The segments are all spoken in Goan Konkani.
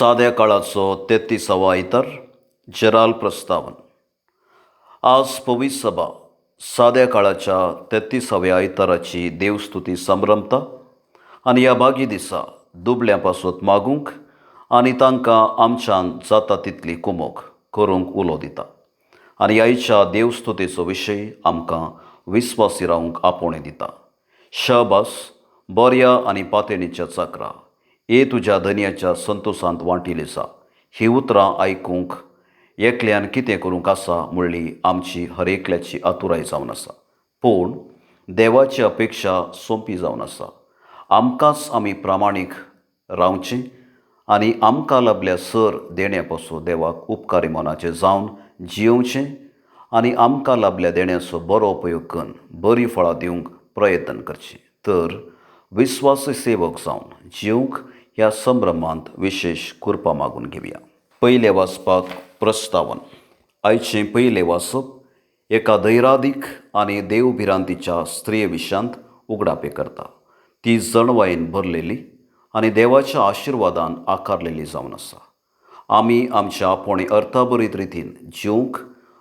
साद्या काळाचो 33वो आयतार जेराल प्रस्तावन. आज पवित्र सभा साद्या काळाच्या 33व्या आयताराची देवस्तुती संभ्रमता आनी ह्या भागी दिसा दुबल्यां पासत मागूंक आनी तांकां आमच्यान जाता तितली कुमोक करूंक उलो दिता आनी आयच्या देवस्तुतेचो विशय आमकां विस्वासी रावंक आपोवणें दिता. शाबास बऱ्या आनी पातेणीच्या चाकरा, ए तुज्या धनयाच्या संतोशांत वांटिल्ली जा. ही उतरां आयकूंक एकल्यान कितें करूंक आसा म्हणली आमची हर एकल्याची आतुराय जावन आसा. पूण देवाची अपेक्षा सोंपी जावन आसा. आमकांच आमी प्रामाणीक रावचें आनी आमकां लाबल्या सर देण्या पासून देवाक उपकारी मनाचें जावन जियोवचें आनी आमकां लाबल्या देण्याचो बरो उपयोग करून बरीं फळां दिवंक प्रयत्न करचें. तर विस्वासी सेवक जावन जिवंक ह्या संभ्रमांत विशेश कृपा मागून घेवया. पयलें वाचपाक प्रस्तावन. आयचें पयलें वाचप एका धैरादीक आनी देवभिरांतीच्या स्त्रिये विशयांत उगडापे करता. ती जणवायेन भरलेली आनी देवाच्या आशिर्वादान आकारलेली जावन आसा. आमी आमच्या आपोवणे अर्थाभरीत रितीन जिवंक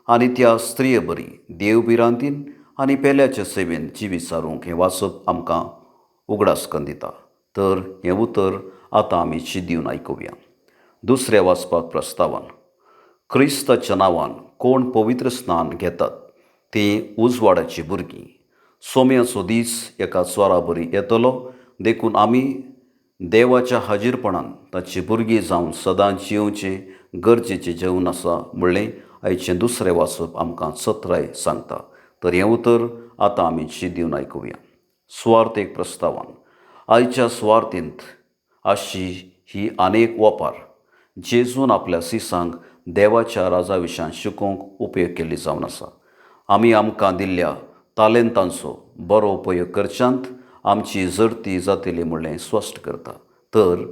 आनी त्या स्त्रिये बरी देवभिरांतीन आनी पेल्याचे सेवेन जिवीत सारूंक हें वाचप आमकां उगडास करून दिता. तर हें उतर आतां आमी चिंतून आयकुया. दुसऱ्या वाचपाक प्रस्तावन. क्रिस्ताच्या नांवान कोण पवित्र स्नान घेतात तीं उजवाडाची भुरगीं. सोम्याचो दीस एका चोरा बरी येतलो, देखून आमी देवाच्या हाजीरपणान ताची भुरगीं जावन सदां जियोवचें गरजेचें जेवण आसा म्हणलें आयचें दुसरें वाचप आमकां चत्राय सांगता. तर हें उतर आतां आमी चिंतून आयकुया. सुवार्थ एक प्रस्तावन. आयच्या सुवार्थींत आशी ही अनेक ओपार जेजून आपल्या सिसांक देवाच्या राजा विशयांत शिकोवंक उपयोग केल्ली जावन आसा. आमी आमकां दिल्ल्या तालेंतांचो बरो उपयोग करच्यांत आमची जडती जातली म्हणलें स्पश्ट करता. तर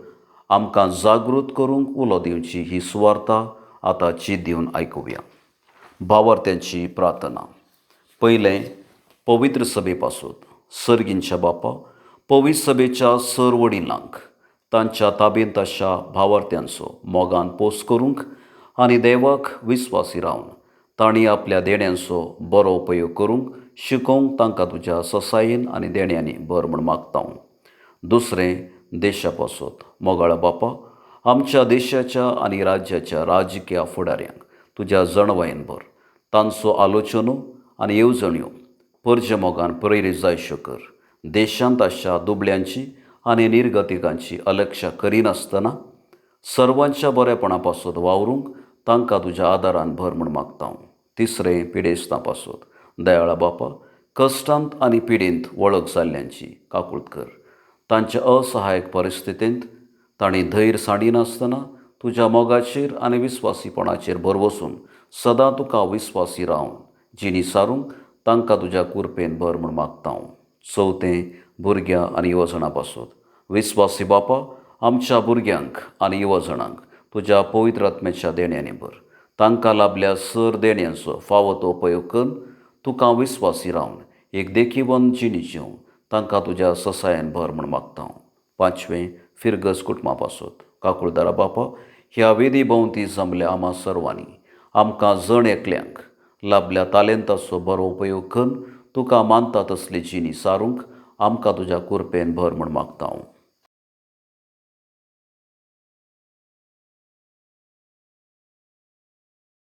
आमकां जागृत करूंक उलो दिवची ही सुवार्ता आतां चीत दिवन आयकुया. भावार्थ्यांची प्रार्थना. पयलें, पवित्र सभे पासून सर्गींच्या बापा, पवित्र सभेच्या सर वडिलांक तांच्या ताबेंत आशा भावार्थ्यांचो मोगान पोस करूंक आनी देवाक विस्वासी रावन तांणी आपल्या देण्यांचो बरो उपयोग करूंक शिकोवंक तांकां तुज्या ससायेन आनी देण्यांनी भर म्हूण मागता. दुसरें, देशा पासत. मोगाळा बापा, आमच्या देशाच्या आनी राज्याच्या राजकीय फुडाऱ्यांक तुज्या जणवायेन भर. तांचो आलोचनो आनी येवजण्यो परजे मोगान प्रेरीत जायश्यो कर. देशांत आशा दुबळ्यांची आनी निर्गतिकांची अलक्षा करिनासतना सर्वांच्या बरेपणा पासत वावरूंक तांकां तुज्या आदारान भर म्हूण मागता. तिसरें, पिडेस्तां पासत. दयाळा बापा, कश्टांत आनी पिडेंत वळख जाल्ल्यांची काकूळट कर. तांच्या असहायक परिस्थितींत तांणी धैर्य सांडिनासतना तुज्या मोगाचेर आनी विस्वासीपणाचेर भरवसून सदां तुका विस्वासी रावन जिणी सारूंक तांकां तुज्या कुरपेन भर म्हूण मागता. चवथें, भुरग्यां आनी युवजणां पासत. विस्वासी बापा, आमच्या भुरग्यांक आनी युवजणांक तुज्या पवित्र आत्म्याच्या देण्यांनी भर. तांकां लाबल्या सर देण्यांचो फावो तो उपयोग करून तुका विस्वासी रावन एक देखीवन जिणी जिवंक तांकां तुज्या ससायेन भर म्हूण मागता. पांचवें, फिरगज कुटुंबा पासत. काकुळदारा बापा, ह्या वेदी भोंवती जमल्या आमा सर्वांनी आमकां जण एकल्यांक लाबल्या तालेंताचो बरो उपयोग करून तुका मानता तसली जिणी सारूंक आमकां तुज्या कुरपेन भर म्हूण मागता.